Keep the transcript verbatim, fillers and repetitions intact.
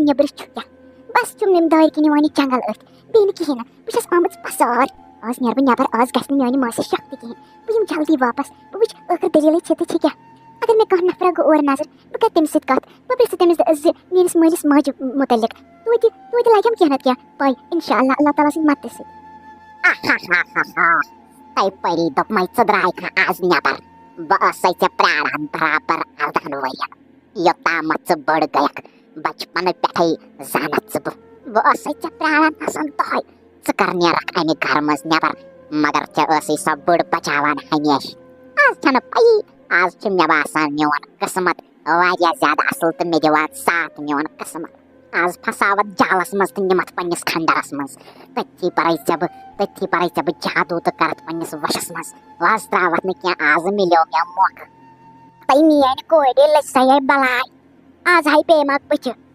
نیٚبرٕ چھُ کیٛاہ؟ بس چھُم نِم دارِ کِنۍ یِوان یہِ جنگل أتھۍ، بیٚیہِ نہٕ کِہیٖنۍ نہٕ۔ بہٕ چھَس آمٕژ پسار۔ آز نیرٕ بہٕ نٮ۪بر، آز گژھِ نہٕ میٛانہِ ماسہِ شک تہِ کِہیٖنۍ۔ بہٕ یِمہٕ جلدی واپس، بہٕ وٕچھٕ ٲخٕر دٔلیٖلٕے چھِ تہٕ چھِ کیٛاہ۔ اگر مےٚ کانٛہہ نفرا گوٚو اورٕ نظر، بہٕ کرٕ تٔمِس سۭتۍ کتھ، بہٕ پرژھٕ تٔمِس زِ میٛٲنِس مٲلِس ماجہِ مُتعلق۔ توتہِ، توتہِ لگٮ۪م کینٛہہ نتہٕ کینٛہہ پاے، انشاءاللہ، اللہ تعالیٰ سٕنٛدِ مدتہٕ سۭتۍ۔ تۄہہِ پٔری دوٚپمَے ژٕ درٛاے کھا آز نٮ۪بر؟ بہٕ ٲسَے ژےٚ پرٛاران برابر اَردَہَن ؤرِین۔ یوٚتامَتھ ژٕ بٔڑ گٔیَکھ، بچپنہٕ پٮ۪ٹھَے زانَتھ ژٕ بہٕ۔ بہٕ ٲسَے ژےٚ پرٛاران آسان دۄہَے۔ ژٕ کر نیرَکھ اَمہِ گرٕ منٛز نٮ۪بر؟ مگر ژےٚ ٲسٕے سۄ بٔڑ بچاوان ہمیشہٕ۔ آز چھَنہٕ پَیی، آز چھُ مےٚ باسان میون قٕسمت واریاہ زیادٕ اَصٕل تہٕ مےٚ دِوان ساتھ میون قٕسمت۔ آز پھساوتھ جالس منٛز تہٕ نِمتھ پننِس کھنڈرس منٛز۔ تٔتھی پرے ژےٚ بہٕ، تٔتھی پرے ژےٚ بہٕ جادو تہٕ کرتھ پننِس وشس منٛز۔ آز تراوتھ نہٕ کینٛہہ، آز مِلیو مےٚ موقعہٕ۔ تَے میٲنۍ کورِ لٔج سَے بلاے۔ آز ہاے پیٚیہِ مکھ بٕتھِ۔